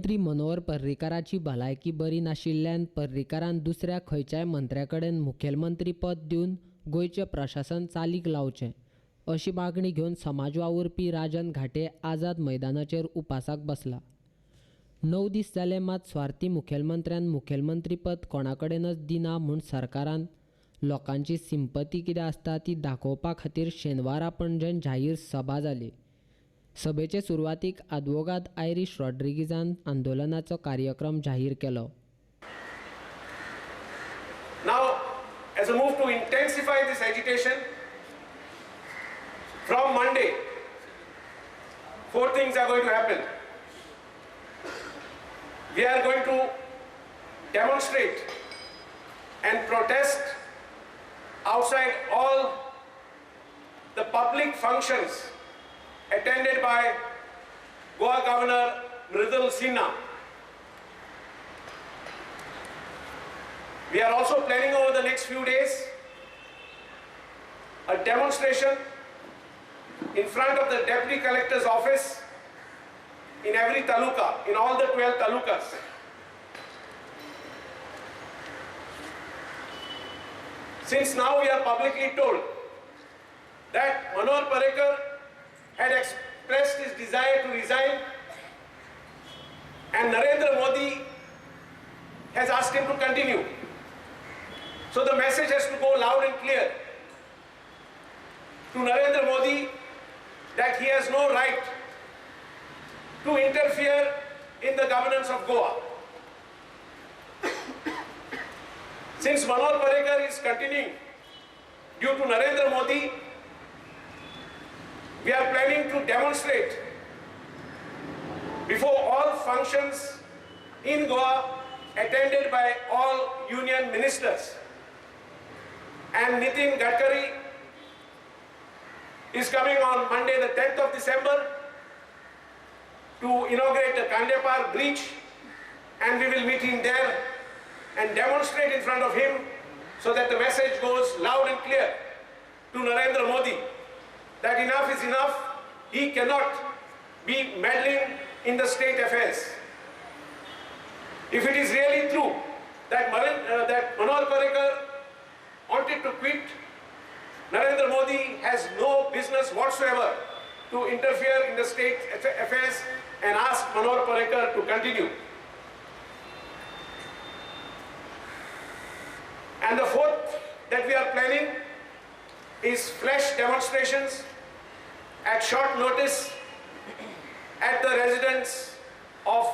मुखेलमंत्री मनोहर पर्रीकाराची भलायकी बरी नाशिल्ल्यान पर्रीकारान दुसऱ्या खंयच्याय मंत्र्या कडेन मुखेलमंत्री पद दिवन गोंयचें प्रशासन चालीक लावचें अशी मागणी घेवन समाज वावुरपी राजन घाटे आझाद मैदानाचेर उपासाक बसला. 9 दीस जाले मात स्वार्थी मुखेलमंत्र्यान मुखेलमंत्रीपद कोणाकडेनच दिना म्हूण सरकारान लोकांची सिंपती कितें आसता ती दाखोवपा खातीर शेनवारा पणजेन जाहीर सभा जाली. सभेचे सुरवातीक आदवोगाद आयरीश रॉड्रिगीजान आंदोलनाचो कार्यक्रम जाहीर केलो. Now, as a move to intensify this agitation, from Monday, 4 things are going to happen. We are going to demonstrate and protest outside all the public functions attended by Goa Governor Mridul Sinha. We are also planning over the next few days a demonstration in front of the Deputy Collector's office in every taluka, in all the 12 talukas. Since now we are publicly told that Manohar Parrikar had expressed his desire to resign and Narendra Modi has asked him to continue. So the message has to go loud and clear to Narendra Modi that he has no right to interfere in the governance of Goa. Since Manohar Parrikar is continuing due to Narendra Modi, we are planning to demonstrate before all functions in Goa attended by all union ministers. And Nitin Gadkari is coming on Monday the 10th of December to inaugurate the Kandepar Bridge, and we will meet him there and demonstrate in front of him so that the message goes loud and clear to Narendra Modi that enough is enough. He cannot be meddling in the state affairs. If it is really true that, Manohar Parrikar wanted to quit, Narendra Modi has no business whatsoever to interfere in the state affairs and ask Manohar Parrikar to continue. And the fourth that we are planning is flash demonstrations at short notice at the residence of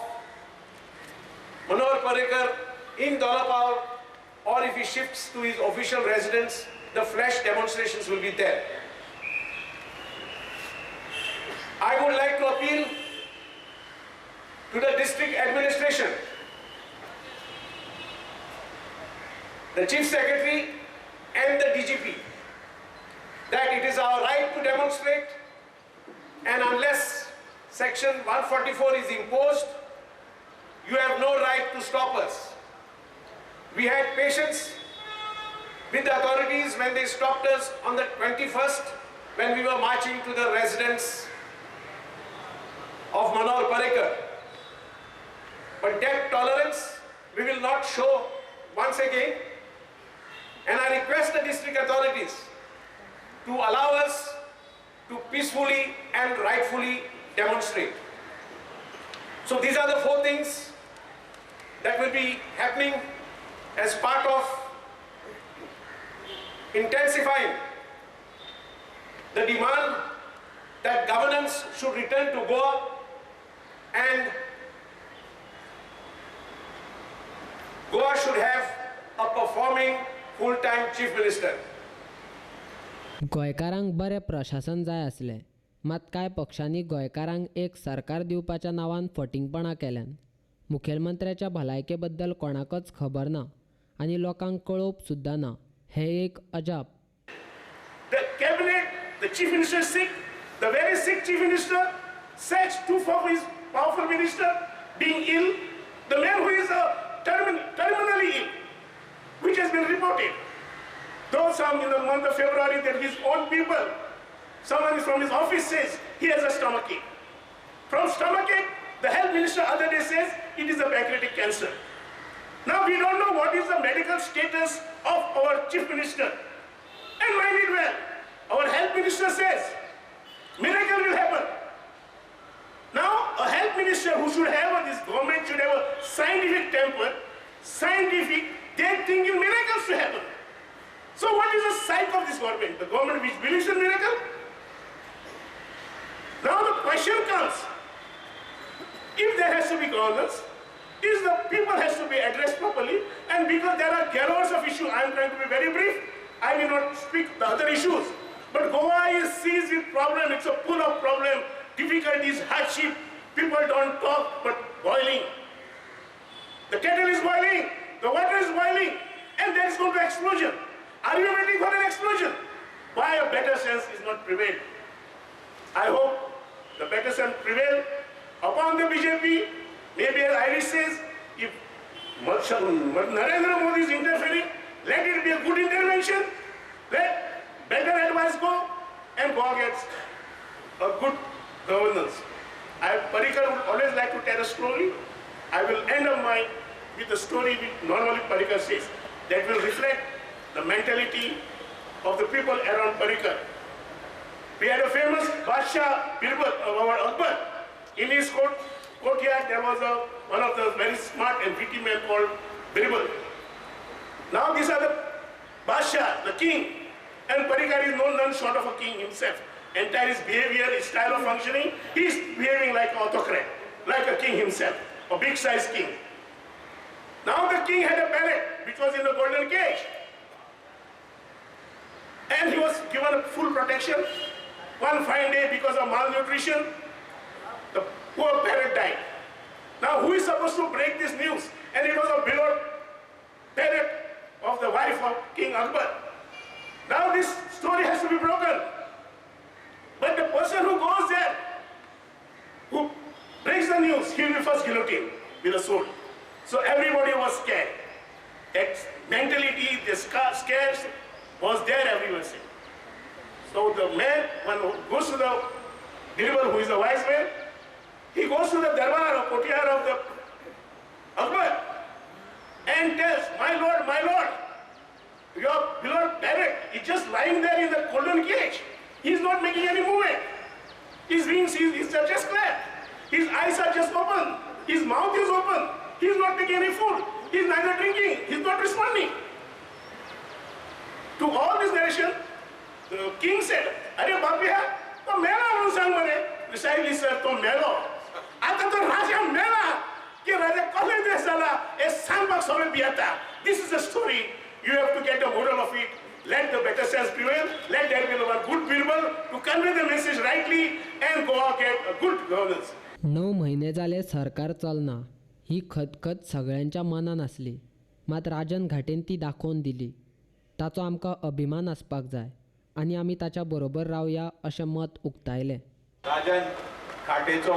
Manohar Parrikar in Dona Paula, or if he shifts to his official residence, the flash demonstrations will be there. I would like to appeal to the district administration, the Chief Secretary and the DGP, that it is our right to demonstrate, and unless Section 144 is imposed, you have no right to stop us. We had patience with the authorities when they stopped us on the 21st when we were marching to the residence of Manohar Parrikar. But that tolerance we will not show once again, and I request the district authorities to allow us to peacefully and rightfully demonstrate. So these are the 4 things that will be happening as part of intensifying the demand that governance should return to Goa and Goa should have a performing full-time chief minister. गोंयकारांक बरें प्रशासन जाय आसलें, मात कांय पक्षांनी गोंयकारांक एक सरकार दिवपाच्या नांवान फटींगपणां केल्यान. मुखेलमंत्र्याच्या भलायके बद्दल कोणाकच खबर ना आनी लोकांक कळोवप सुद्दां ना, हें एक अजाप. The cabinet, the chief minister is sick, the very sick chief minister sacks 2 of his powerful minister being ill, the man who is terminally ill, which has been reported. Though some in the month of February that his own people, someone from his office says he has a stomachache. From stomachache, the health minister other day says it is a pancreatic cancer. Now we don't know what is the medical status of our chief minister. And mind it well, our health minister says, miracle will happen. Now, a health minister who should have, this government should have a scientific temper, scientific, they think in miracles to happen. So what is the psyche of this government? The government which believes in miracle? Now the question comes, if there has to be governance, is the people has to be addressed properly, and because there are gallons of issues, I am trying to be very brief, I may not speak the other issues, but Goa is seized with problem, it's a pool of problem, difficulties, hardship, people don't talk, but boiling. The kettle is boiling, the water is boiling, and there is going to be explosion. Are you waiting for an explosion? Why a better sense is not prevailed? I hope the better sense prevail upon the BJP. Maybe as Irish says, if Narendra Modi is interfering, let it be a good intervention, let better advice go, and Goa gets a good governance. Parrikar would always like to tell a story. I will end up with a story which normally Parrikar says, that will reflect the mentality of the people around Parrikar. We had a famous Badshah Birbal, our Akbar. In his courtyard, there was one of the very smart and witty men called Birbal. Now these are the Badshah, the king, and Parrikar is none short of a king himself. Entire his behavior, his style of functioning, he is behaving like an autocrat, like a king himself, a big-sized king. Now the king had a parrot, which was in the golden cage. And he was given full protection. One fine day, because of malnutrition, the poor parrot died. Now who is supposed to break this news? And it was a beloved parrot of the wife of King Akbar. Now this story has to be broken. But the person who goes there, who breaks the news, he will be first guillotined with a sword. So everybody was scared. That mentality, the scares was there everywhere. So the man, one who goes to the Birbal, who is a wise man, he goes to the darbar or courtyard of the Akbar and tells, my lord, your beloved parrot is just lying there in the golden cage. He is not making any movement. His wings is just clapped. His eyes are just open. His mouth is open. He is not taking any food. He is neither drinking. He is not responding. To all this narration, the king said, Arey Bapiya, to mela म्हणून सांग मरे. Precisely sir, तो मेलो. आता तो राजा मेला की राजा कसले देश जाला हे सांगपाक सगळे भियेता. This is a story. You have to get the moral of it. Let the better sense prevail. Let there be one good Birbal to convey the message rightly and Goa get a good governance. 9 महिने जाले सरकार चलना ही खतखत सगळ्यांच्या मनान आसली, मात राजन घाटेन ती दाखोवन दिली. ताचो आमकां अभिमान आसपाक जाय आनी आमी ताच्या बरोबर रावया अशें मत उक्तायलें. राजन घाटेचो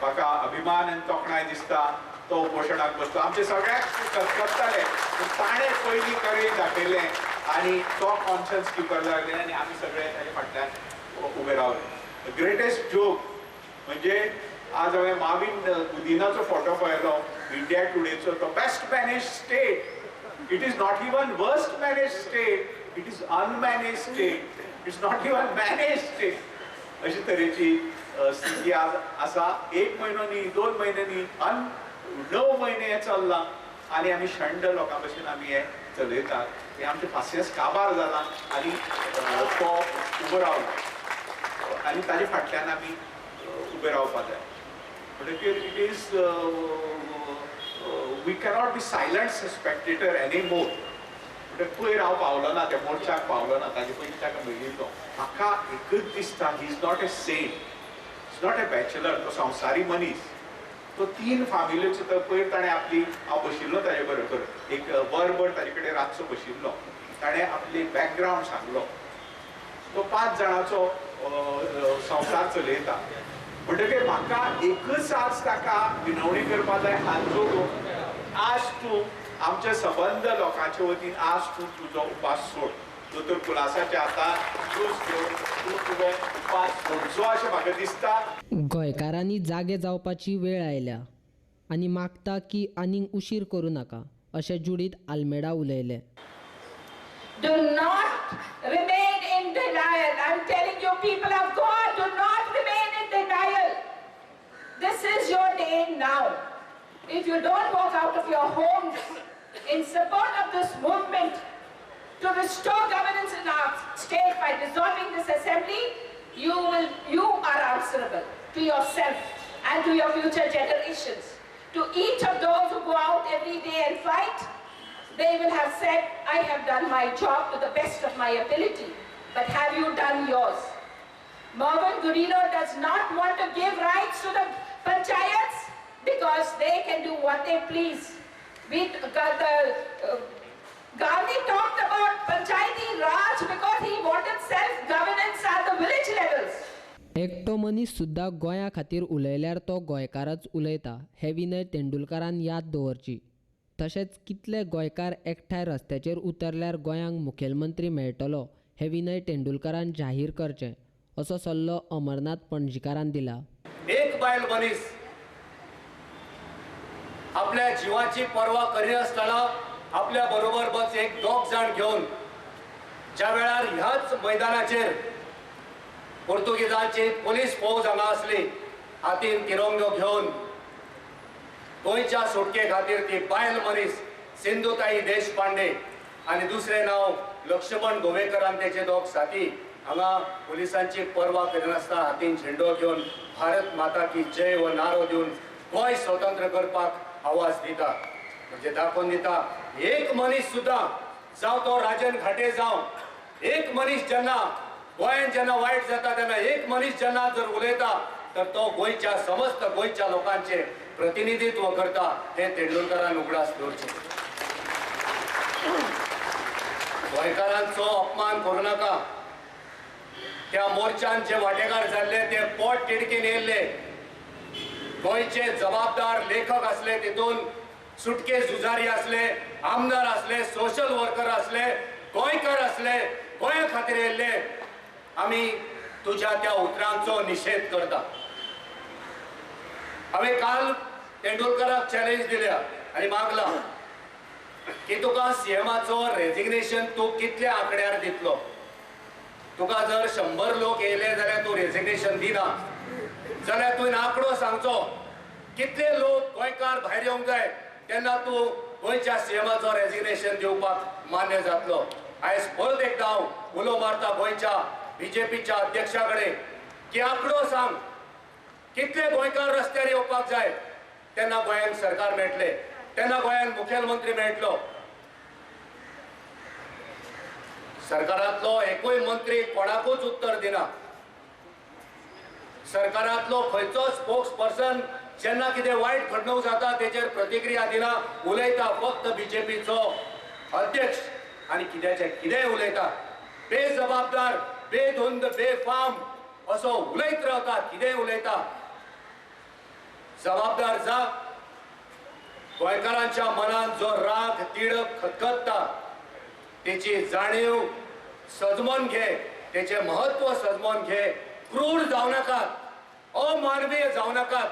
म्हाका अभिमान आनी तोखणाय दिसता. तो उपोशणाक बसलो, आमचे सगळ्याक खतखतताले, पूण ताणें पयलीं करेज दाखयलें आनी तो कॉन्शन्स किपर लागले आनी आमी सगळे ताच्या फाटल्यान उबे रावले. ग्रेटेस्ट जोक म्हणजे आज हांवें माविन गुदिनाचो फोटो पळयलो, इंडिया टुडेचो, तो best manage state. It is not even worst manage state, it is unmanage state, it's not even manage state. अशी तरेची स्थिती आज आसा. 1 म्हयनो न्ही, 2 म्हयने न्ही, 9 म्हयने हें चल्लां आनी आमी शंड लोकां भशेन आमी हें चलयतात. हें आमचें पासियेंस काबार जालां आनी तो उबो रावलो आनी ताजे फाटल्यान आमी उबे रावपाक जाय. म्हणटकीर it is we cannot be silent spectator any more. म्हणटकीर पयर हांव पावलो ना, त्या मोर्चाक पावलो ना, ताजे पयलीं ताका मेळिल्लो. म्हाका एकच दिसता, he is not a saint, is not a bachelor. तो संवसारी मनीस. तो 3 फामिलीचो तो पयर ताणें आपली, हांव बशिल्लो ताजे बरोबर एक वरभर ताजे कडेन रातचो बशिल्लो, ताणें आपली बॅकग्रावंड सांगलो. तो 5 जाणांचो संवसार चलयता. म्हणटकीर म्हाका एकच आज ताका विनवणी करपाक जाय, हात जोडून, आज तूं आमच्या सबंद लोकांचे वतीन आज तूं तुजो उपास सोड. दोतोर कुलासाच्या हातान ज्यूस घेवन तूं तुवें उपास सोडचो अशें म्हाका दिसता. गोंयकारांनी जागे जावपाची वेळ आयल्या आनी मागता की आनीक उशीर करूं नाका अशें जुडीत आल्मेडा उलयले. Do not remain in denial. I'm telling you, people of God, do not remain in denial. This is your day now. If you don't walk out of your homes in support of this movement to restore governance in our state by dissolving this assembly, you are answerable to yourself and to your future generations. To each of those who go out every day and fight, they will have said, I have done my job to the best of my ability, but have you done yours? Mauvin Godinho does not want to give rights to the panchayats because they can do what they please. Gandhi talked about Panchayati Raj because he wanted self-governance at the village levels. एकटो मनीस सुद्दां गोंया खातीर उलयल्यार तो गोंयकारच उलयता हें विनय तेंडुलकारान याद दवरची. तशेंच कितले गोंयकार एकठांय रस्त्याचेर उतरल्यार गोंयांक मुखेलमंत्री मेळटलो हें विनय तेंडुलकारान जाहीर करचें असो सल्लो अमरनाथ पणजीकारान दिला. एक बायल मनीस आपल्या जिवाची पर्वा करिनासतना आपल्या बरोबर बस एक दोग जाण घेवन ज्या वेळार ह्याच मैदानाचेर पोर्तुगीजांची पोलीस फौज हांगा आसली, हातीन तिरंगो घेवन गोंयच्या सुटके खातीर ती बायल मनीस सिंधुताई देशपांडे आनी दुसरें नांव लक्ष्मण गोवेकर आनी तेचे दोग साथी हांगा पोलिसांची पर्वा करिनासतना हातीन झेंडो घेवन भारत माता की जय हो नारो दिवन गोंय स्वतंत्र करपाक आवाज दिता. म्हणजे दाखोवन दिता एक मनीस सुद्दां जावं तो राजन घाटे जावं, एक मनीस जेन्ना गोंयांत जेन्ना वायट जाता तेन्ना एक मनीस जेन्ना जर उलयता तर तो गोंयच्या समस्त गोंयच्या लोकांचे प्रतिनिधित्व करता हें तेंडुलकारान उगडास दवरचें. गोंयकारांचो अपमान करूं नाका. त्या मोर्चान जे वांटेकार जाल्ले ते पोट तिडकीन येयल्ले, गोंयचे जबाबदार लेखक आसले, तितून सुटके झुजारी आसले, आमदार आसले, सोशल वर्कर आसले, गोंयकार आसले, गोंया खातीर येयल्ले. आमी तुज्या त्या उतरांचो निशेध करता. हांवें काल तेंडुलकराक चॅलेंज दिल्या आनी मागला की तुका सीएमाचो रेजिग्नेशन तूं कितल्या आंकड्यार दितलो. तुका जर 100 लोक येयले जाल्यार तूं रेजिग्नेशन दिना जाल्यार तुवें आंकडो सांगचो कितले लोक गोंयकार भायर येवंक जाय तेन्ना तूं गोंयच्या सीएमाचो रेजिग्नेशन दिवपाक मान्य जातलो. आयज परत एकदां हांव उलो मारता गोंयच्या बीजेपीच्या अध्यक्षा कडेन की आंकडो सांग कितले गोंयकार रस्त्यार येवपाक जाय तेन्ना गोंयांत सरकार मेळटलें, तेन्ना गोंयांत मुखेलमंत्री मेळटलो. सरकारांतलो एकूय मंत्री कोणाकूच उत्तर दिना. सरकारांतलो खंयचो स्पोक्स पर्सन जेन्ना कितें वायट घडणूक जाता तेचेर प्रतिक्रिया दिना, उलयता फक्त बीजेपीचो अध्यक्ष आनी कित्याचें कितेंय उलयता. बेजबाबदार, बेधुंद, बेफाम असो उलयत रावता, कितेंय उलयता. जबाबदार जा. गोंयकारांच्या मनान जो राग, तिडक खतखत्ता तेची जाणीव सजमोन घे, तेचें म्हत्व सजमोन घे. क्रूर जावं नाकात, अमानवीय जावं नाकात.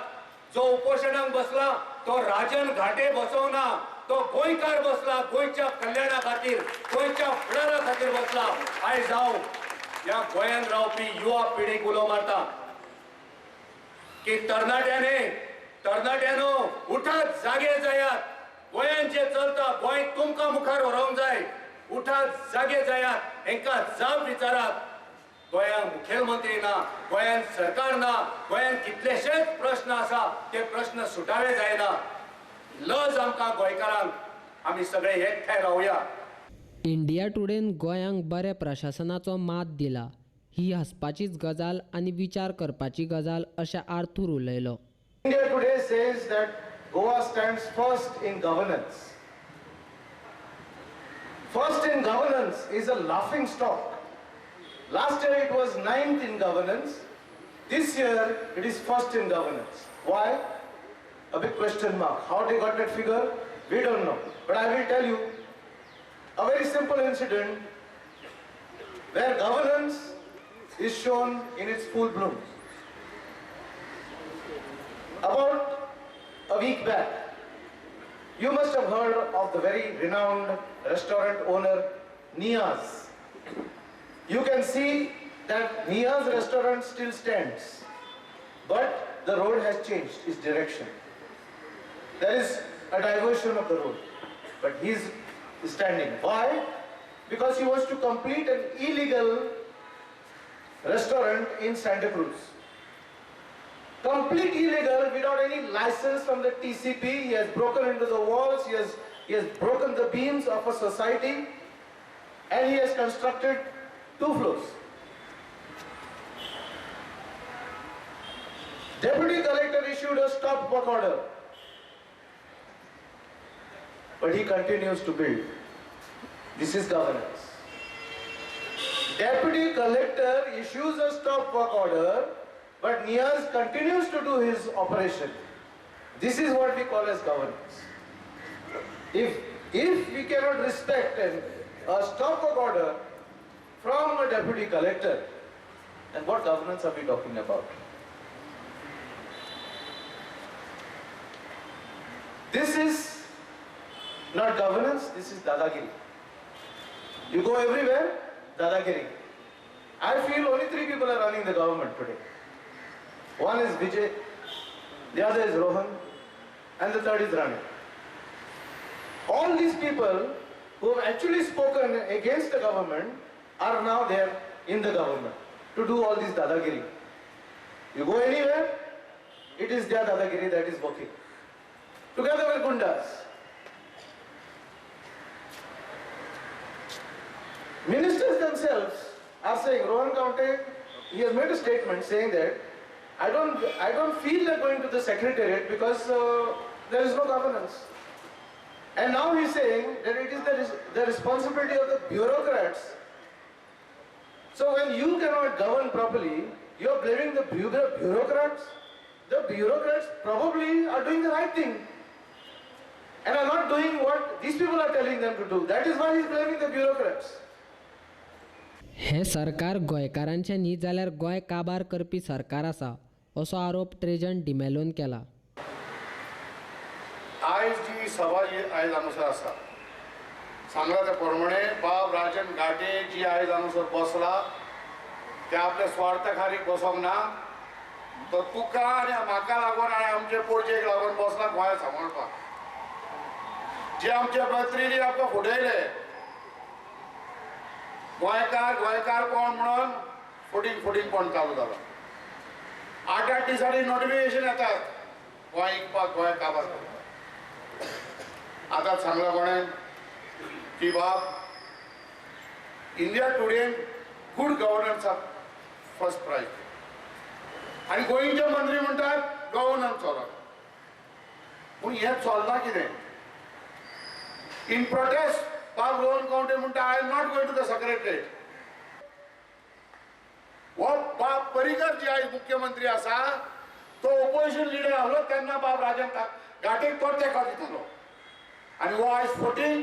जो उपोशणाक बसला तो राजन घाटे बसोवना, तो गोंयकार बसला, गोंयच्या कल्याणा खातीर, गोंयच्या फुडारा खातीर बसला. आयज हांव ह्या गोंयांत रावपी युवा पिढीक उलो मारता की तरणाट्याने, तरणाट्यानो उठात, जागे जायात. गोंयांत जें चलता गोंय तुमकां मुखार व्हरोंक जाय. उठात, जागे जायात, हेंकां जाप विचारात. गोंयांत मुखेलमंत्री ना, गोंयांत सरकार ना, गोंयांत कितलेशेच प्रश्न आसा, ते प्रश्न सुटावे जायना. लज आमकां गोंयकारांक. आमी सगळे एकठांय रावया. इंडिया टुडेन गोंयांक बऱ्या प्रशासनाचो मात दिला ही हसपाचीच गजाल आनी विचार करपाची गजाल अशें आर्थूर उलयलो. India Today says that Goa stands first in governance. First in governance is a laughing stock. Last year it was 9th in governance. This year it is first in governance. Why? A big question mark. How they got that figure? We don't know. But I will tell you a very simple incident where governance is shown in its full bloom. About a week back. You must have heard of the very renowned restaurant owner Niaz. You can see that Niaz restaurant still stands, but the road has changed its direction. There is a diversion of the road, but he's standing. Why? Because he wants to complete an illegal restaurant in Santa Cruz. Complete illegal, without any license from the TCP. He has broken into the walls, he has broken the beams of a society, and he has constructed 2 floors. Deputy Collector issued a stop work order, but he continues to build. This is governance. Deputy Collector issues a stop work order, but Niaz continues to do his operation. This is what we call as governance. If we cannot respect a stop work order from a deputy collector, then what governance are we talking about? This is not governance, this is dadagiri. You go everywhere, dadagiri. I feel only 3 people are running the government today. One is Vijay, the other is Rohan, and the third is Rane. All these people who have actually spoken against the government are now there in the government to do all this dadagiri. You go anywhere, it is their dadagiri that is working. Together with gundas. Ministers themselves are saying, Rohan Khaunte, he has made a statement saying that I don't feel like going to the secretariat because there is no governance. And now he's saying that it is the responsibility of the bureaucrats. So when you cannot govern properly, you're blaming the bureaucrats. The bureaucrats probably are doing the right thing and are not doing what these people are telling them to do. That is why he's blaming the bureaucrats. हें सरकार गोंयकारांचें न्ही जाल्यार गोंय काबार करपी सरकार आसा असो आरोप ट्रेजन डिमेलोन केला. आयज जी सभा जी आयज हांगासर आसा सांगला त्या प्रमाणे बाब राजन घाटे जी आयज हांगासर बसला ते आपल्या स्वार्था खातीर बसोंक ना, तर तुका आनी म्हाका लागून आनी आमचे पोरजेक लागून बसला गोंय सांबाळपाक. जे आमच्या मंत्रीनी आमकां फुटयले गोंयकार गोंयकार कोण म्हणून फुटींग फुटींग कोण चालू जाला. 8-8 दिसांनी नोटिफिकेशन येतात गोंय इकपाक, गोंय काबार करपाक. आतां सांगला कोणें की बाब इंडिया टुडेन गुड गव्हर्नन्साक फर्स्ट प्रायज आनी गोंयचे मंत्री म्हणटात गव्हर्नन्स चलना. पूण हें चलना कितें? इन प्रोटेस्ट बाब रोहन खंवटे म्हणटा I am not going to the secretariat. हो बाब पर्रीकर जे आयज मुख्यमंत्री आसा तो ओपोजिशन लिडर आसलो तेन्ना बाब राजन घाटेक तो तेंको दितालो आनी हो आयज फोटींग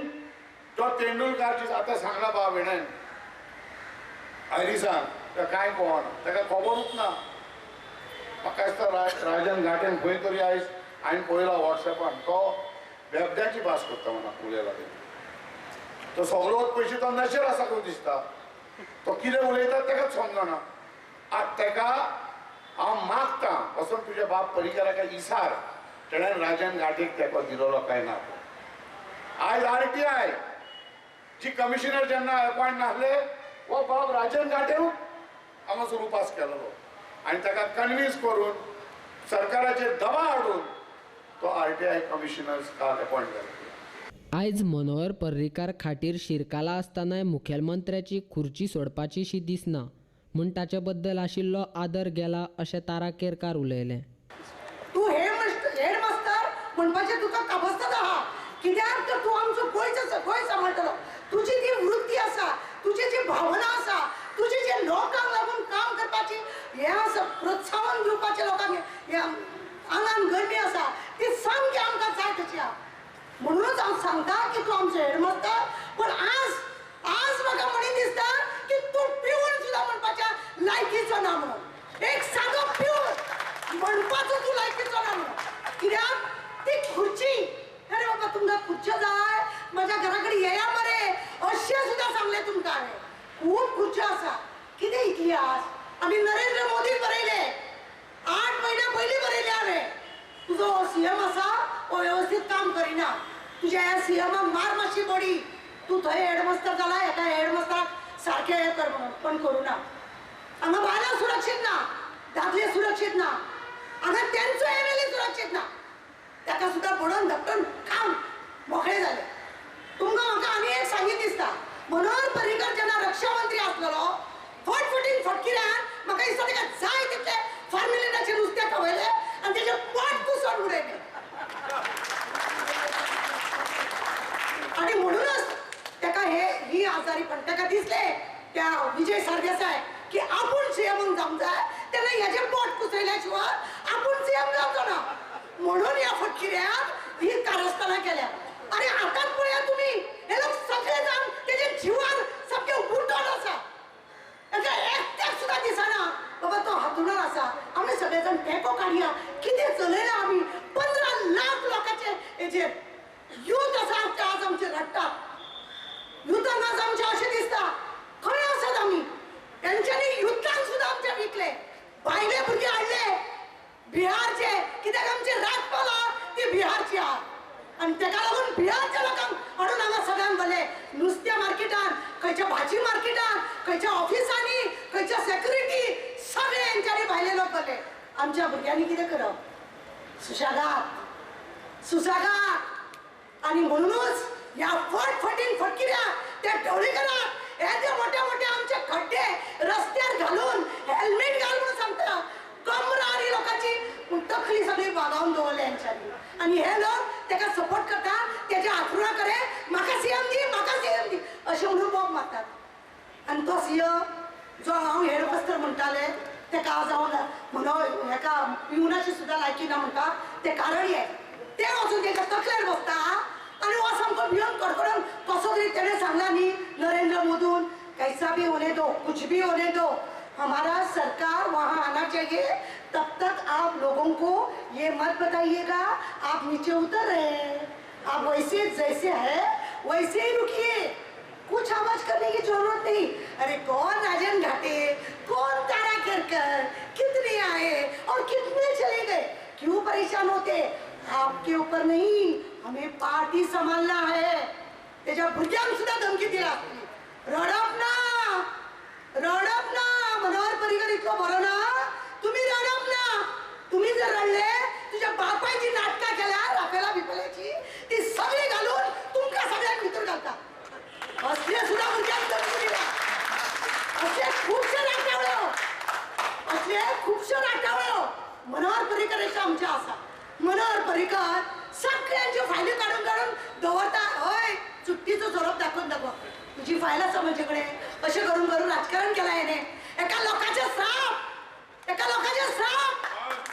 तो तेंडुलकार जी आतां सांगला बाब हेणें हरिसान ताका कांय कळना, ताका खबरूच ना. म्हाका दिसता राजन घाटेन खंय तरी आयज हांवें पळयला वॉट्सएपान तो बेबद्याची भास करता म्हणा उलयला. तो सगळो पयशे तो नशेर आसा खंय दिसता, तो कितें उलयता ताकाच समजना. आतां ताका हांव मागता वचून तुज्या बाब पर्रीकराक इसार तेणें राजन घाटेक तेंको दिलोलो काय ना. आयज RTI जी कमिशनर जेन्ना अपॉयंट नासले हो बाब राजन घाटेनूच हांगासर उपास केलोलो आनी ताका कन्विन्स करून सरकाराचेर दबाव हाडून तो RTI commissioner काल अपॉयंट जालो. आयज मनोहर पर्रीकार खाटीर शिरकाला आसतनाय मुखेलमंत्र्याची खुर्ची सोडपाची शी दिसना म्हूण ताचे बद्दल आशिल्लो आदर गेला अशें तारा केरकार उलयलें. तूं हेडमास्तर म्हणपाचें तुका काबस्ताद आहा, कित्याक तर तूं आमचो गोंय सांबाळटलो. तुजी जी वृत्ती आसा, तुजी जी भावना आसा, तुजी जे लोकांक लागून काम करपाची हें आसा, प्रोत्साहन दिवपाचें लोकांक आंगान गरमी आसा ती सामकी आमकां जाय तशी आहा. म्हणूनच हांव सांगता की तूं आमचो हेडमास्तर, पूण आज आज म्हाका म्हणीन दिसता की तूं पिवन सुद्दां म्हणपाच्या लायकीचो ना म्हणून. एक सादो पिवन म्हणपाचो तूं लायकीचो ना म्हणून, कित्याक ती आसा. कितें इतली आस? आमी नरेंद्र मोदीन बरयले, 8 म्हयन्या पयलीं बरयले हांवें, तुजो सीएम आसा हो वेवस्थीत काम करिना, तुज्या ह्या सीएमाक मार मातशी बडी, तूं थंय हेडमास्तर जाला, हेका हेडमास्तराक सारकें हें कर म्हणून, पण करूं ना. हांगा बायलां सुरक्षीत ना, दादले सुरक्षीत ना, हांगा तेंचो एमएलए सुरक्षीत ना, ताका सुद्दां बडोवन धपटून काम मोकळे जाले. तुमकां म्हाका आनी एक सांगीन दिसता, मनोहर पर्रीकर जेन्ना रक्षा मंत्री आसलेलो, फटफटीन फटकिऱ्यान म्हाका दिसता ताका जाय तितले फॉर्मेलिनाचें नुस्तें खवयलें आनी तेजें पोट कुसोवन उडयलें. आनी म्हणूनच ताका हे ही आजारी पण ताका दिसलें त्या विजय सरदेसाय की आपूण सीएम जावंक जाय, तेन्ना हेजें पोट कुसयल्या शिवाय आपूण सीएम जावचो ना, म्हणून ह्या फटकिऱ्यान ही कारस्थानां केल्या. आनी आतांच पळया तुमी, हे लोक सगळे जाण तेजे जिवार सामके उठोन आसा, ताका एकट्याक सुद्दां दिसना बाबा तो हातुणार आसा. आमी सगळे जाण टेको काडया, कितें चलयलां आमी, 15 लाख लोकांचे हेजेर यूथ आसा, ते आज आमचे रडटात, युथांक आज आमचें अशें दिसता खंय आसात आमी. तेंच्यांनी युद्धान सुद्दां आमचे विकले, भायले भुरगे हाडले बिहारचे, कित्याक आमचे राजपाल आहा ती बिहारची आहा, आनी तेका लागून बिहारच्या लोकांक हाडून हांगा सगळ्यांक भरले. नुस्त्या मार्केटान, खंयच्या भाजी मार्केटान, खंयच्या ऑफिसांनी, खंयच्या सेक्युरिटी, सगळे हेंच्यांनी भायले लोक भरले. आमच्या भुरग्यांनी कितें करप? सुशेगाद सुशेगाद. आनी म्हणूनच ह्या फटफटीन फटकिऱ्या त्या ढवळीकराक हे जे मोठे मोठे आमचे खड्डे रस्त्यार घालून हेल्मेट घाल म्हणून सांगता, कमरा आनी लोकांची तकली सगळी बागावन दवरल्या हेंच्यांनी. आनी हे लोक तेका सपोर्ट करता, तेज्या आथरुणा कडेन म्हाका सीएम दी, म्हाका सीएम दी अशें म्हणून बोब मारतात. आनी तो सीएम जो हांव हेडमास्तर म्हणटाले तेका आज हांव म्हणून हेका पिवनाची सुद्दां लायकी ना म्हणटा, तें कारण हें, तें वचून तेच्या तकलेर बसता आनी हो सामको भिवन कडकडून कसो तरी तेणें सांगला न्ही नरेंद्र मोदीन, कैसा भी होने दो, कुछ भी होने दो, हमारा सरकार वहाँ आना चाहिए, तब तक आप लोगों को ये मत बताइएगा आप नीचे उतर रहे हैं, आप वैसे जैसे है वैसे ही रुकिए, कुछ आवाज करने की जरूरत नहीं. अरे कौन राजन घाटे, कौन तारा खेरकर, कितने आए और कितने चले गए, क्यों परेशान होते? आपके ऊपर नहीं, हमें पार्टी संभालना है. त्याच्या भुरग्यांक सुद्दां धमकी दिला, रडप ना, रडप ना, मनोहर पर्रीकर इतलो बरो ना, तुमी रडप ना, तुमी जर रडले तुज्या बापायची नाटकां केल्या राफेला बिपेलाची ती सगळी घालून तुमकां सगळ्यांक भितर घालता. असले सुद्दां भुरग्यांक धमकी दिल्या, असले खुबशे नाटावळ्यो, असले खुबश्यो नाटावळ्यो मनोहर पर्रीकराचे आमचे आसा. मनोहर पर्रीकर सगळ्यांच्यो फायली काडून काडून दवरता, हय चुट्टीचो सोरोप दाखोवन दाखो तुजी फायल आसा म्हजे कडेन, अशें करून करून राजकारण केलां हेणें. एका लोकांचे श्राप, एका लोकांचे श्राप,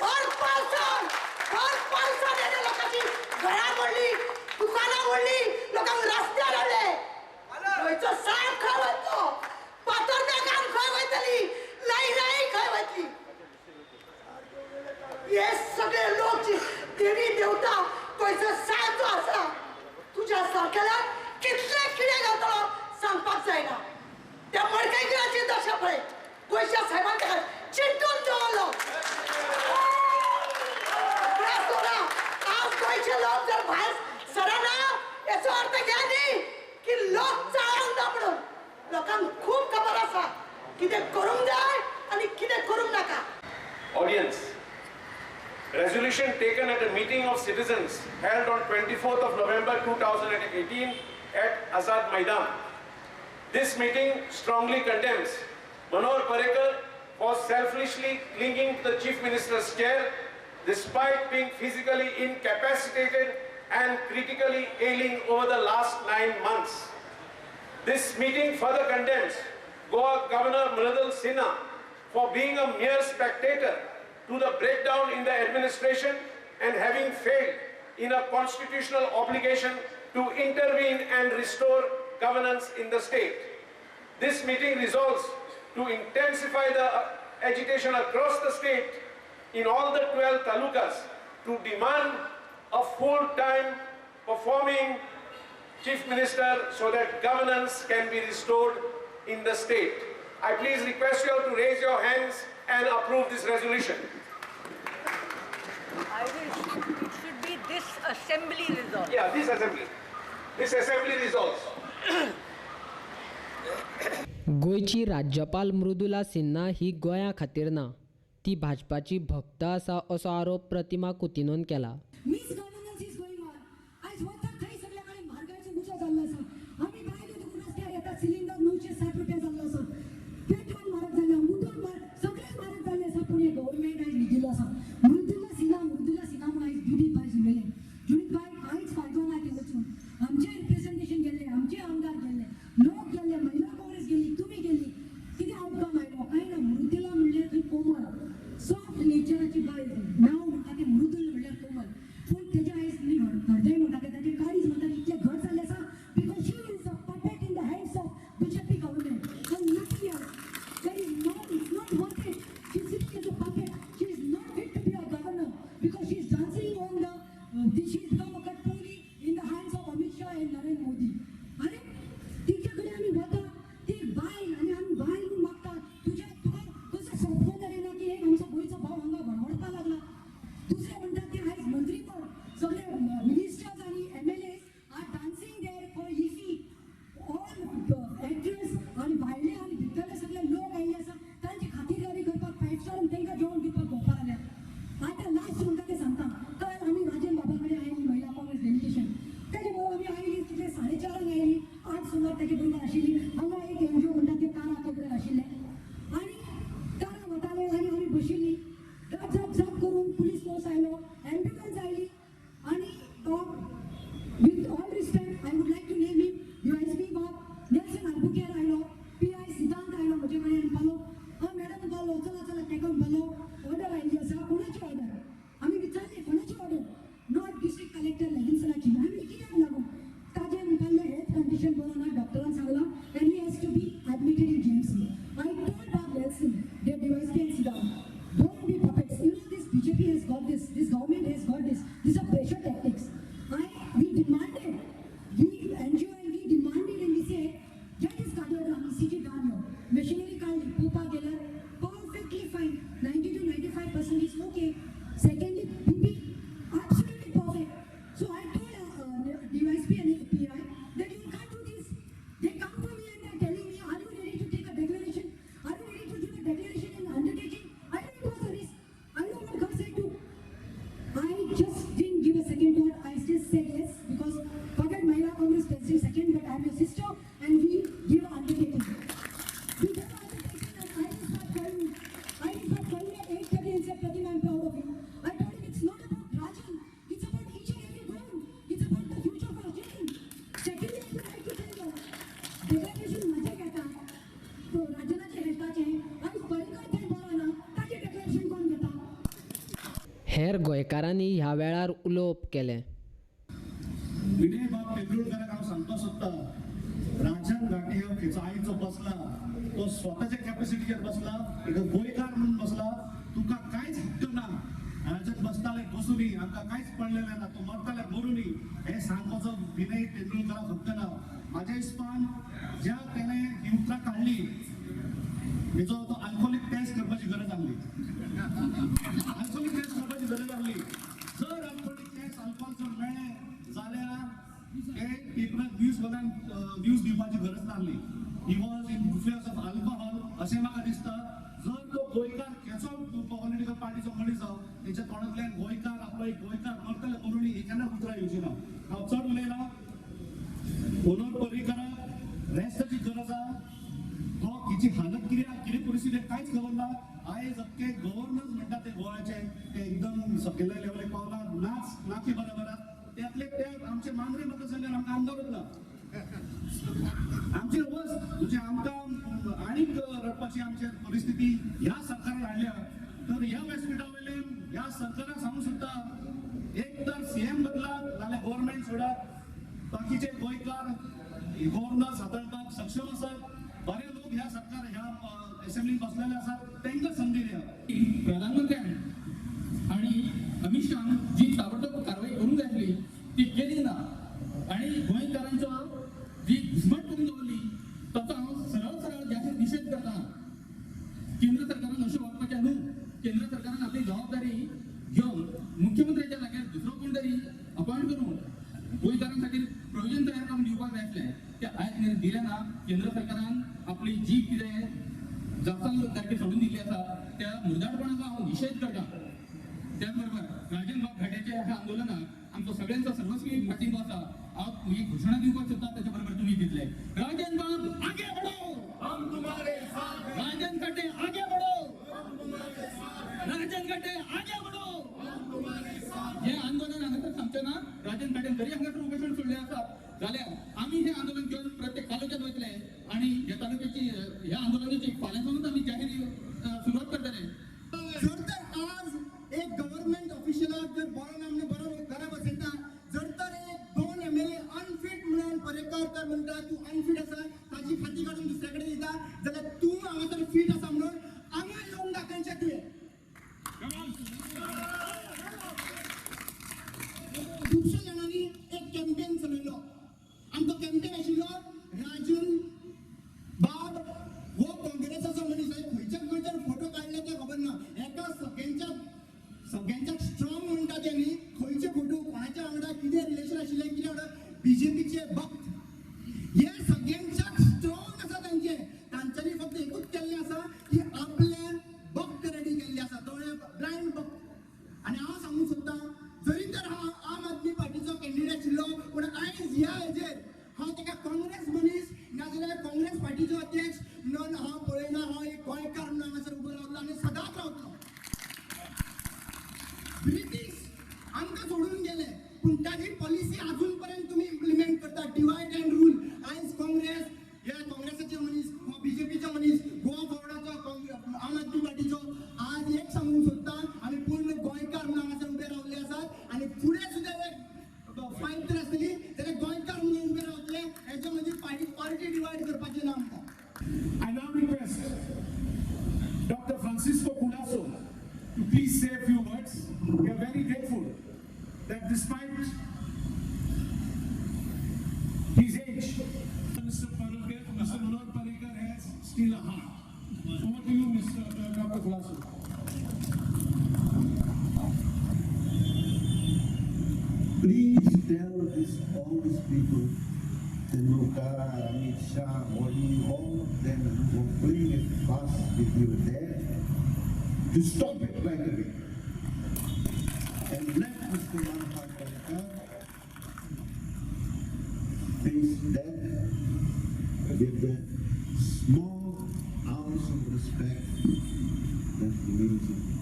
हर पावसान हर पावसान हेणें लोकांची घरां मोडली, दुकानां मोडली, लोकांक रस्त्यार हाडले. गोंयचो साप खंय वयतलो, पातोर्ड्या काम खंय वयतली, लायराई खंय वयतली, हे सगळे लोक देवी देवता गोंयचो सायब जो आसा तुज्या सारकेल्याक कितले किडे घालतलो सांगपाक जायना. त्या मडकयकराची दशा पळय, गोंयच्या सायबान ताका चिटून दवरलो. आज गोंयचे लोक जर भायर सरना याचो अर्थ घ्या न्ही की लोक चाळोवंक ना म्हणून. लोकांक खूब खबर आसा कितें करूंक जाय आनी कितें करूंक नाका. Audience, resolution taken at a meeting of citizens held on 24th of November 2018 at Azad Maidan. This meeting strongly condemns Manohar Parrikar for selfishly clinging to the Chief Minister's chair despite being physically incapacitated and critically ailing over the last 9 months. This meeting further condemns Goa Governor Mridul Sinha for being a mere spectator to the breakdown in the administration and having failed in a constitutional obligation to intervene and restore governance in the state. This meeting resolves to intensify the agitation across the state in all the 12 talukas to demand a full-time performing Chief Minister so that governance can be restored in the state. I please request you all to raise your hands and approve this resolution. I wish it should be this assembly resolves. Yeah, this assembly. This assembly resolves. गोंयची राज्यपाल मृदुला सिन्हा ही गोंया खातीर ना, ती भाजपाची भक्त आसा असो आरोप प्रतिमा कुतिन्होन केला. Misgovernance is going on. आयज वता थंय सगल्या कडेन म्हारगायचो उजो जाल्लो आसा. आमी बायलो देखून रस्त्यार येता, सिलिंडर 960 रुपया जाल्लो आसा, पेट्रोल म्हारग जाल्लें, उदक म्हारग, सगळें म्हारग जाल्लें आसा. पूण हें गव्हर्मेंट आयज न्हिदिल्लो आसा. मृदुला सिन्हा, मृदुला सिन्हा म्हूण आयज जुडीत बाय उलयलें. जुडीत बाय कांयच फायदो ना ती वचून. आमचें रिप्रेझेंटेशन गेल्लें, आमचे आमदार गेल्ले, लोक गेल्ले, महिला काँग्रेस गेल्ली, तुमी गेल्ली, कितें आउटकम आयलो? कांय ना. मृदुला म्हणल्यार थंय कोमल, सॉफ्ट नेचराची बायल. नांव म्हणटा तें मृदुल म्हणल्यार कोमल, पूण तेजें आयज हृदय म्हणटा तें, ताजें काळीज म्हणटा तें इतलें घट जाल्लें आसा because she is a puppet in the hands of BJP government and nothing else. There is no, it's not worth it. She is sitting as a puppet. She is not fit to be a governor because she is dancing on the, she is become a Katpuri in the hands of Amit Shah and Narendra Modi. अरे तिच्या कडेन आमी वता, ती बायल आनी आमी बायल म्हूण मागता. तुज्या तुका कसो सोंपो जालें ना की एक आमचो गोंयचो भाव हांगा वडवडपाक लागला. दुसरें म्हणटा की आयज मंत्रीपद सगळे मिनिस्टर्स आनी MLAs are dancing there for IFFI. All actress आनी भायले आनी भितरले सगळे लोक आयिल्ले आसा, तांची खातीरदारी करपाक फायव स्टार तांकां जेवण दिवपाक भोंवपाक लागल्या. आतां लास्ट म्हणटा तें सांगता. काल आमी राजन बाबा कडेन आयली महिला काँग्रेस डेलिगेशन, तेजे बरोबर आमी आयली कितले 4:30 आयली, 8 सुमार तेजे बरोबर आशिल्ली. हांगा एक एनजीओ म्हणटा ते कारा कडेन आशिल्ले आनी कारा वताले आनी आमी बशिल्ली. झप झप झप करून पुलीस फोर्स आयलो, एम्ब्युलन्स आयली आनी with all respect I would like to name him DYSP बाब नेल्सन आल्बुकेर आयलो, PI सिद्धांत आयलो म्हजे कडेन म्हणपालो, हय मॅडम म्हणपालो, चला चला तेका म्हणपालो ऑर्डर आयिल्ली आसा. कोणाची ऑर्डर? आमी विचारली कोणाची ऑर्डर? Not district collector लेगिन्सनाची. आमी कित्याक लागून ताजें म्हणपाले हेल्थ कंडिशन बरो ना, डॉक्टरान सांगलां and he has to be admitted in GMC. I told बाब Nelson, the DYSP and Siddhant, don't be puppets. You know this BJP has got this, this government has got this. These are pressure tactics. We demanded, we NGO and we demanded and we said, get this cardiogram, ECG done here. Machinery काडली, पोवपाक गेल्यार perfectly fine, 90 to 95% is okay. Secondly, BP absolutely perfect. So I told DYSP and PI that you can't do this. They come to me and they are telling me, are you ready to take a declaration? Are you ready to give a declaration and undertaking? I know it was a risk. I know what Kharse took. I just didn't give a second thought. I just said yes because forget Mahila Congress president second, but I'm your sister and we give an undertaking. We gave an undertaking and I didn't start crying. I didn't start crying at 8:30 and said, Pratima, I'm proud of you. I told him it's not about Rajan. It's about each and every one. It's about the future of our children. Secondly, I would like to tell you, declaration म्हजें घेता, राजनाचें हेल्थाचें आनी पर्रीकर थंय बरो ना, ताचें declaration कोण घेता? हेर गोंयकारांनी ह्या वेळार उलोवप केलें. विनय बाब तेंडुलकराक हांव सांगपाक सोदता, राजन घाटे हो खेचो आयचो बसला तो स्वताच्या कॅपॅसिटीचेर बसला, एक गोंयकार म्हणून बसला, तुका कांयच हक्क ना. राजन बसताले बसुनी, आमकां कांयच पडलेलें ना, तो मरताले मरुनी, हें सांगपाचो विनय तेंडुलकराक हक्क ना. म्हाज्या हिसपान ज्या तेणें ही उतरां काडली हेचो तो अल्कोहोलीक टेस्ट करपाची गरज आसली. अल्कोहोलीक टेस्ट करपाची गरज आसली. जर अल्कोहोलीक टेस्ट अल्कोहोल जर मेळ्ळें जाल्यार ते पेपरात न्यूज वयल्यान न्यूज दिवपाची गरज नासली. He was in influence of alcohol अशें म्हाका दिसता. जर तो गोंयकार खेचो पॉलिटिकल पार्टीचो मनीस जावं, तेच्या तोंडांतल्यान गोंयकार आपलो एक गोंयकार मरतले मरुणी ही केन्ना उतरां येवची ना. हांव चड उलयना. मनोहर पर्रीकराक रेस्टाची गरज आसा. तो हिची हालत कितें कितें परिस्थिती कांयच खबर ना. आयज अख्खे गव्हर्नन्स म्हणटा ते गोव्याचे ते एकदम सकयल्या लेवलीक पावला, नाच नाकी बरोबर आसा. त्यातले ते आमचे मांद्रे मतदारसंघान आमकां आमदारूच ना. आमचे वस म्हणजे आमकां आनीक रडपाची आमची परिस्थिती ह्या सरकारान हाडल्या. तर ह्या व्यासपीठा वयल्यान ह्या सरकाराक सांगूंक सोदता, एक तर सीएम बदलात नाल्यार गव्हर्मेंट सोडात. बाकीचे गोंयकार गव्हर्नन्स हाताळपाक सक्षम आसात. बरे लोक ह्या सरकार ह्या असेंब्लीत बसलेले आसात, तांकां संदी दिया. प्रधानमंत्र्यान आणि अमित शहान जी ताबडतोब कारवाई करूंक जाय आसली ती केली ना आणि गोंयकारांचो जी घुसमट करून दवरली ताचो हांव सरळ सरळ जाहीर निशेध करता. केंद्र सरकारान अशें वागपाचें न्हू. केंद्र सरकारान आपली जबाबदारी घेवन मुख्यमंत्र्याच्या जाग्यार दुसरो कोण तरी अपॉयंट करून गोंयकारां खातीर प्रोविजन तयार करून दिवपाक जाय आसलें, ते आयज मेरेन दिलें ना. केंद्र सरकारान आपली जी कितें जापसालदारकी सोडून दिल्ली आसा त्या मुर्दाडपणाचो हांव निशेध करता. त्याच बरोबर राजन बाब घाट्याच्या ह्या आंदोलनाक आमचो सगळ्यांचो सर्वस्वी पाठिंबो आसा. हांव ही घोशणा दिवपाक सोदता, त्याच्या बरोबर तुम्ही दितले. राजन बाब आगे बढो, हम तुम्हारे साथ. राजन घाटे आगे बढो, हम तुम्हारे साथ. राजन घाटे आगे बढो, हम तुम्हारे साथ. हे आंदोलन हांगासर थांबचें ना. राजन घाटेन जरी हांगासर उपोशण सोडलें आसा जाल्यार आमी हें आंदोलन घेवन प्रत्येक तालुक्यांत वयतले आनी ह्या तालुक्याची ह्या आंदोलनाची फाल्यांसूनच आमी जाहीर सुरवात करतले. जर तर आज एक गव्हर्नमेंट ऑफिशियलाक जर बरो ना म्हणून बरो घरा बसयता, जर तर एक दोन एमएलए अनफीट म्हणून पर्रेकार तर म्हणटा तूं अनफीट आसा, ताजी फाटी काडून दुसऱ्या कडेन दिता, जाल्यार तूं हांगासर फीट आसा म्हणून हांगा येवन दाखयचें तुवें. खुबश्या जाणांनी एक कॅम्पेन चलयलो. आमचो कॅम्पेन आशिल्लो राजन बाब हो काँग्रेसाचो मनीस, खंयच्या खंयच्यान फोटो काडले ते खबर ना. एका सगळ्यांच्या स्ट्रॉंग म्हणटा ते न्ही, खंयचे फोटो कोणाच्या वांगडा कितें रिलेशन आशिल्लें, कितें वांगडा बीजेपीचे भक्त हे सगळ्यांच्याक स्ट्रॉंग आसा. तांचे तांच्यांनी फक्त एकूच केल्लें आसा की आपले भक्त रेडी केल्ले आसा, दोळे ब्लायंड भक्त. आनी हांव सांगूंक सोदतां, जरी तर हांव आम आदमी पार्टीचो कॅन्डिडेट आशिल्लो, पूण आयज ह्या हेजेर हांव ताका काँग्रेस मनीस नाजाल्यार काँग्रेस पार्टीचो अध्यक्ष म्हणून हांव पळयना. हांव एक गोंयकार म्हणून हांगासर उबो रावतलो आनी सदांच रावतलो. ब्रिटीश आमकां सोडून गेले, पूण ताजी पॉलिसी अजून पर्यंत तुमी इम्प्लिमेंट करता, डिवायड अँड रूल. आयज काँग्रेस ह्या काँग्रेसाचे मनीस, हो बीजेपीचो मनीस, गोवा फॉरवर्डाचो, आम आदमी पार्टीचो. आज एक सांगूंक सोदता, आमी पूर्ण गोंयकार म्हणून हांगासर उबे रावल्ले आसात आनी फुडें सुद्दां एक फायट जर आसतली जाल्यार गोंयकार म्हणून उबे रावतले. हेच्या मदीं पार्टी डिवायड करपाची ना आमकां. I now request Dr. Francisco Culasso to please say a few words. We are very grateful that despite his age, Mr. Parrikar, Mr. Manohar Parrikar has still a heart. Over to you, Mr. Dr. Culasso. Please tell all these people, Tendulkar, Amit Shah, Modi, all of them who were playing it fast with you there, to stop it right away. And let Mr. Manohar Parrikar face death with the small ounce of respect that remains in him.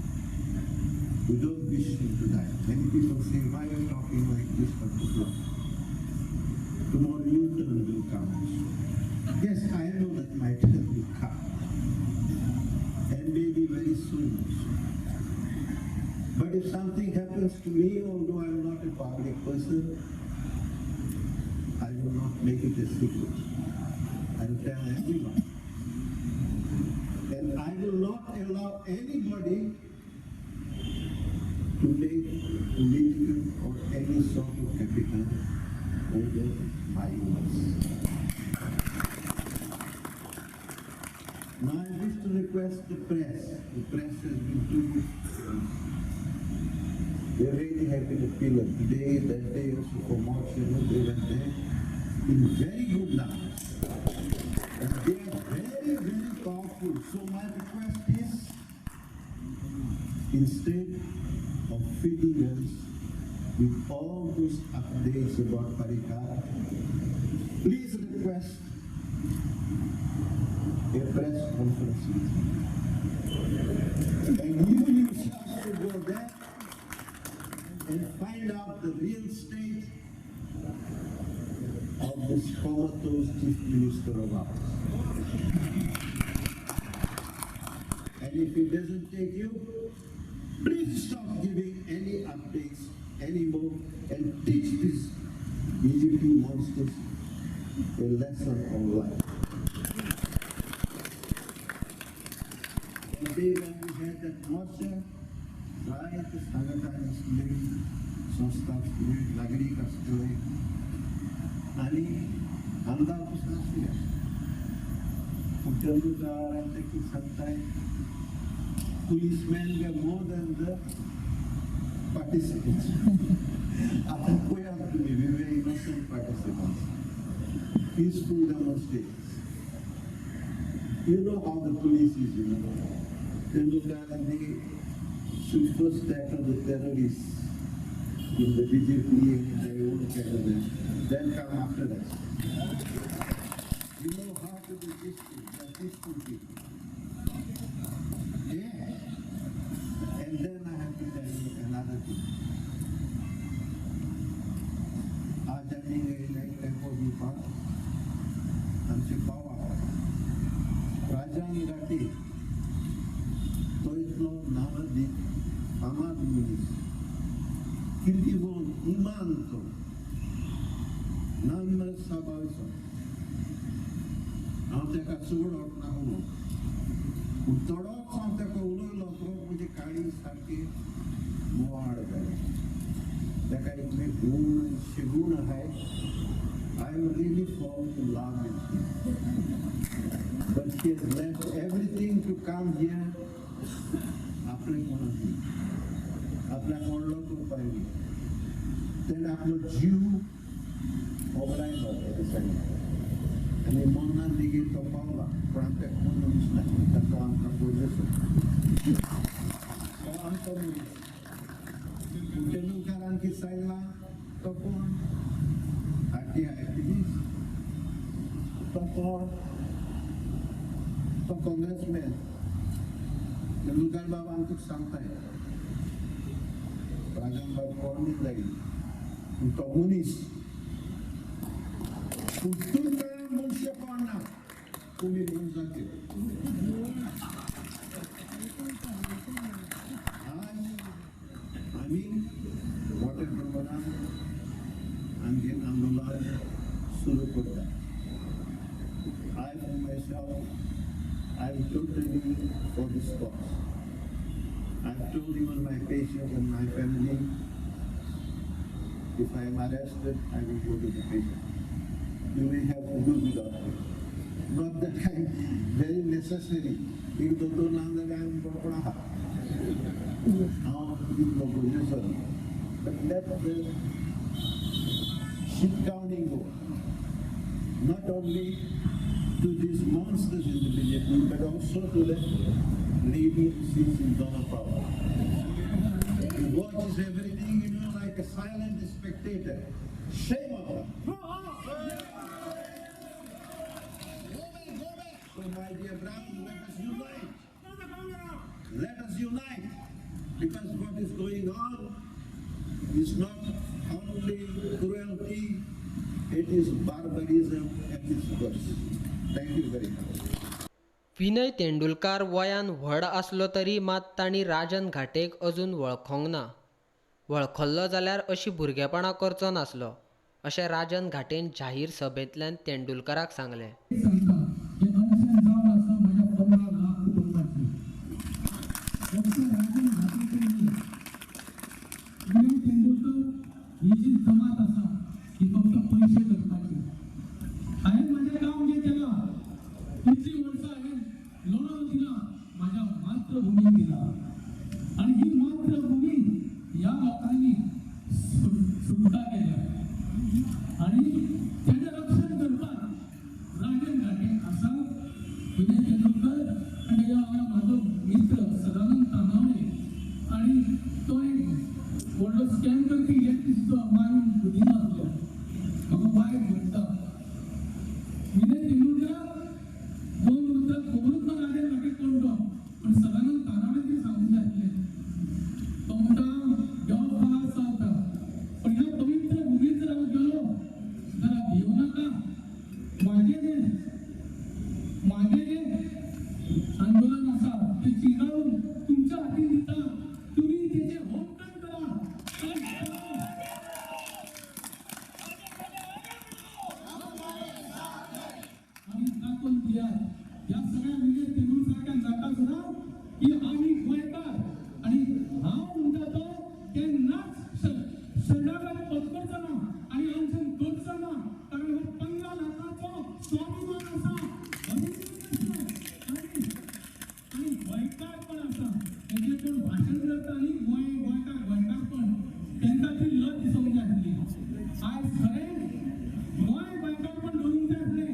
We don't wish him to die. Many people say, why are you talking like this, Dr. Culasso? Tomorrow your turn will come also. Yes, I know that my turn will come. And maybe very soon also. But if something happens to me, although I am not a public person, I will not make it a secret. I will tell everyone. And I will not allow anybody to make political or any sort of capital over my words. Now I wish to request the press. The press has been too good to us. They really have been a pillar. Today, that day also for March, you know, they went there in very good numbers. And they are very, very powerful. So my request is, instead of feeding us with all those updates about Parrikar, please request a press conference with me. And you yourself should go there and find out the real state of this comatose chief minister of ours. And if he doesn't take you, please stop giving any updates anymore and teach these BJP monsters a lesson of life. The day when we had that morcha, जायते संघटन आसले, संस्था आसल्यो, नागरीक आसले आनी आमदार पसून आसले. पूण तेंदुलकार आनी ते कितें सांगताय, Policemen were more than the participants. आतां पळयात तुमी, we were innocent participants. Peaceful demonstrators. You know how the police is, you know. Tendulkar and they should first tackle the terrorists in the BJP and in their own cabinet, then come after us. You know how to be peaceful, they are peaceful people. Yeah. And then I have to tell you another thing. आज आमी येयले तेंको दिवपाक आमचे बाबा राजन घाटे, तो इतलो नामदीक फामाद मनीस, किर्तीगोन इमान, तो नम्र सभावचो. हांव ताका चड वतना उलो, पूण थोडोच हांव ताका उलयलो तो म्हजी काळी सारकी मोवाळ जाली. ताका इतले गूण आनी शेगूण आहाय. I am really fall in love with him. But he has left everything to come here. आपले कोणाक आपल्याक व्हडलो करपाक न्ही, तेणें आपलो जीव होगडायलो त्या दिसांनी आनी मरणान लेगीत तो पावला. पूण आमकां कोण मनीस ना, तो आमकां गरजेचो, तो आमचो मनीस. तेंडुलकारान कितें सांगलां, तो कोण आरटीआय एक्टिविस्ट, तो कोण, तो काँग्रेसमॅन. तेंडुलकार बाबा हांव तुका सांगताय, राजन बाब कोण न्ही जाय, पूण तो मनीस. पूण तुमकां मनशेपण ना, तुमी मनशाचे. आज आमी वॉटर प्रमाणान आमचें आंदोलन सुरू करता. I for myself, I am totally for this cause. I've told even my patients and my family, if I am arrested, I will go to the patient. You may have to do without me. Not that I am very necessary. एक दोतोर ना जाल्यार हांवें कोण आहा, हांव इतलो गरजेचो. But let the shit counting go. Not only to these monsters in the BJP, but also to the lady who sits in Dona Paula. Who watches everything, you know, like a silent spectator. Shame on her. So my dear brothers, let us unite. Let us unite. Because what is going on is not only cruelty, it is barbarism at its worst. Thank you very much. Vinay Tendulkar वयान व्हड आसलो तरी मात तांणी राजन घाटेक अजून वळखोंक ना. वळखल्लो जाल्यार अशी भुरगेपणां करचो नासलो अशें राजन घाटेन जाहीर सभेंतल्यान तेंडुलकाराक सांगलें. आनी गोंयकारपण आसा तेजें कोण भाशण करता न्ही गोंय गोंयकार गोंयकारपण तांकां ती लज दिसूंक जाय आसली. आयज खरें गोंय गोंयकारपण दवरूंक जाय आसलें,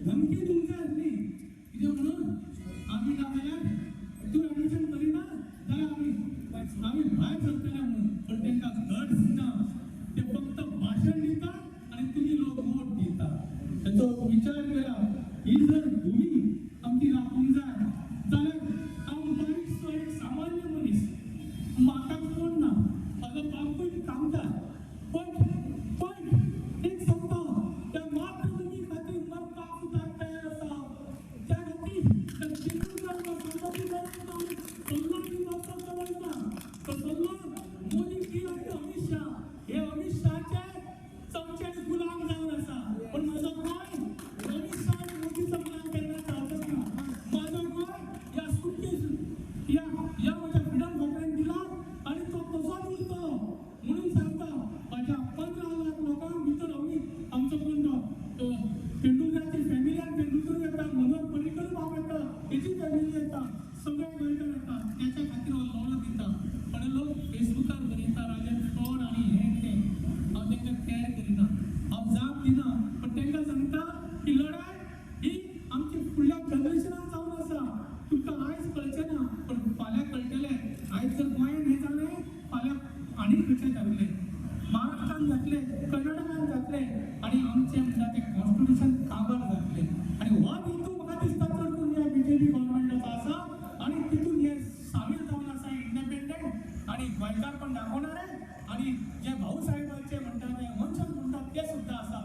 धमकी दिवंक जाय आसली. कितें म्हणून आमी ना जाल्यार तूं एडमिशन करिना जाल्यार आमी आमी भायर सरतले म्हणून. पण तांकां गट्स ना, ते फक्त भाशण दिता आनी तुमी लोक वोट दिता. ताचो विचार करा. ही जर भूमी आमची राखूंक जाय जाल्यार हांव बारीकसो एक सामान्य मनीस, म्हाका कोण ना, म्हाजो बापूय कामदार, पण पण एक सांगता त्या मातृभूमी खातीर मरपाक सुद्दां तयार आसा. त्या खातीर सल्लो दिवपाचो तो सल्लो मोदी की आनी अमीत शाह हे अमीत शहाचे चमचे आनी गुलाम जावन आसा. पण म्हाजो गोंय अमीत शाह आनी मोदीचो गुलाम केन्ना जावचोच ना. म्हाजो गोंय ह्या सुटके ह्या ह्या म्हज्या फ्रिडम फायटरान दिला आनी तो तसोच उरतलो म्हणून सांगता. म्हाज्या 15 लाख लोकांक भितर आमी आमचो कोण तो तेंडुलकराची फॅमिली आनी तेंडुलकर येता, मनोहर पर्रीकर बाब येता, तेजी फॅमिली येता, सगळे गोंयकार येता. त्याच्या खातीर हो लढो दिता. पण लोक फेसबुकार बरयता राजन फ्रॉड आनी हें तें. हांव तांकां कॅर करिना, हांव जाप दिना, पण तांकां सांगता की लढाय ही आमची फुडल्या जनरेशनाक जावन आसा. तुमकां आयज कळचें ना पण फाल्यां कळटलें. आयज जर गोंयांत हें जालें फाल्यां आनी खंयचें जातलें, महाराष्ट्रान जातलें, कर्नाटकान जातलें आनी आमचें म्हणटा तें कॉन्स्टिट्युशन काबार जातलें. आनी हो हेतू म्हाका दिसता चड करून ह्या बीजेपी गव्हर्मेंटाचो आसा आनी तितून हे सामील जावन आसा इंडिपेंडंट आनी गोंयकारपण दाखोवणार आनी जे भाऊ साहेबाचे म्हणटा ते वंशज म्हणटात ते सुद्दां आसा.